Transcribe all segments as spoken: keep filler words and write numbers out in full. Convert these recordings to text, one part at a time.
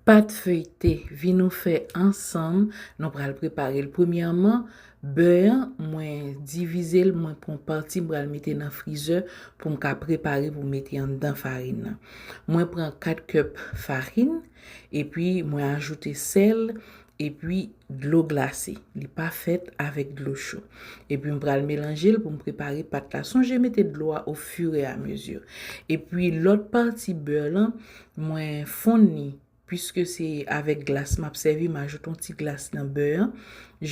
Pat feyte, vin nou fè ansanm, nou pral prepare l. Premyèman, bè an, mwen divize l, mwen pran pati, m pral mete nan frizè pou m ka prepare pou mete anndan farin nan. Mwen pran kat kèp farin, epi mwen ajoute sèl, epi dlo glase. Li pa fèt avèk dlo cho. Epi m pral melanje l pou m prepare pat la. Sonje mete dlo a au fur et à mesure. Epi lòt pati bè lan, mwen fonn li. Piske se avèk glas m ap sèvi, m ajoute yon ti glas nan bè an,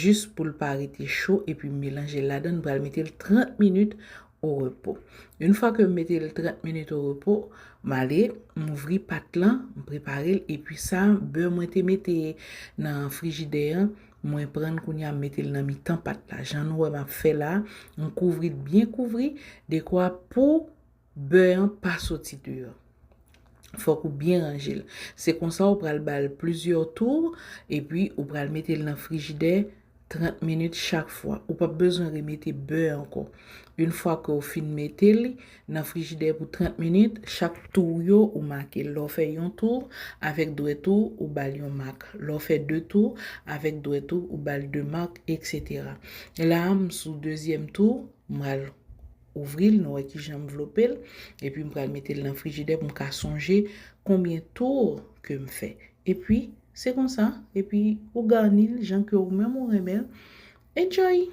jis pou l pa rete cho, epi m melanje l ladan, m pral mete l trant minit au repos. Yon fwa ke m mete l trant minit au repos, m ale, m ouvri pat lan, m prepare l, epi sa, bè mwen te mete nan frijidè an, mwen pran l kounye a, m mete l nan mitan pat la. Jan nou wè m ap fè la, m kouvri l byen kouvri, dekwa pou bè an pa soti deyò. Fòk ou byen ranje l. Se konsa ou pral ba l plizyè tou, epi ou pral mete l nan frijidè trant minit chak fwa. Ou p ap bezwen remete bè ankò. Yon fwa ke w fin mete li nan frijidè pou trant minit, chak tou yo ou make l. Lè w fè yon tou, avèk dwèt ou, ou ba l yon mak. Lè w fè de tou, avèk dwèt ou, ou ba l de mak, etsetera. La a, m sou dezyèm tou, m pral ouvri l, nou wè kijan m vlope l, epi m pral mete l nan frijidè pou m ka sonje konbyen tou ke m fè. Epi, se konsa, epi ou gani l jan ke ou menm ou renmen l. Enjoy!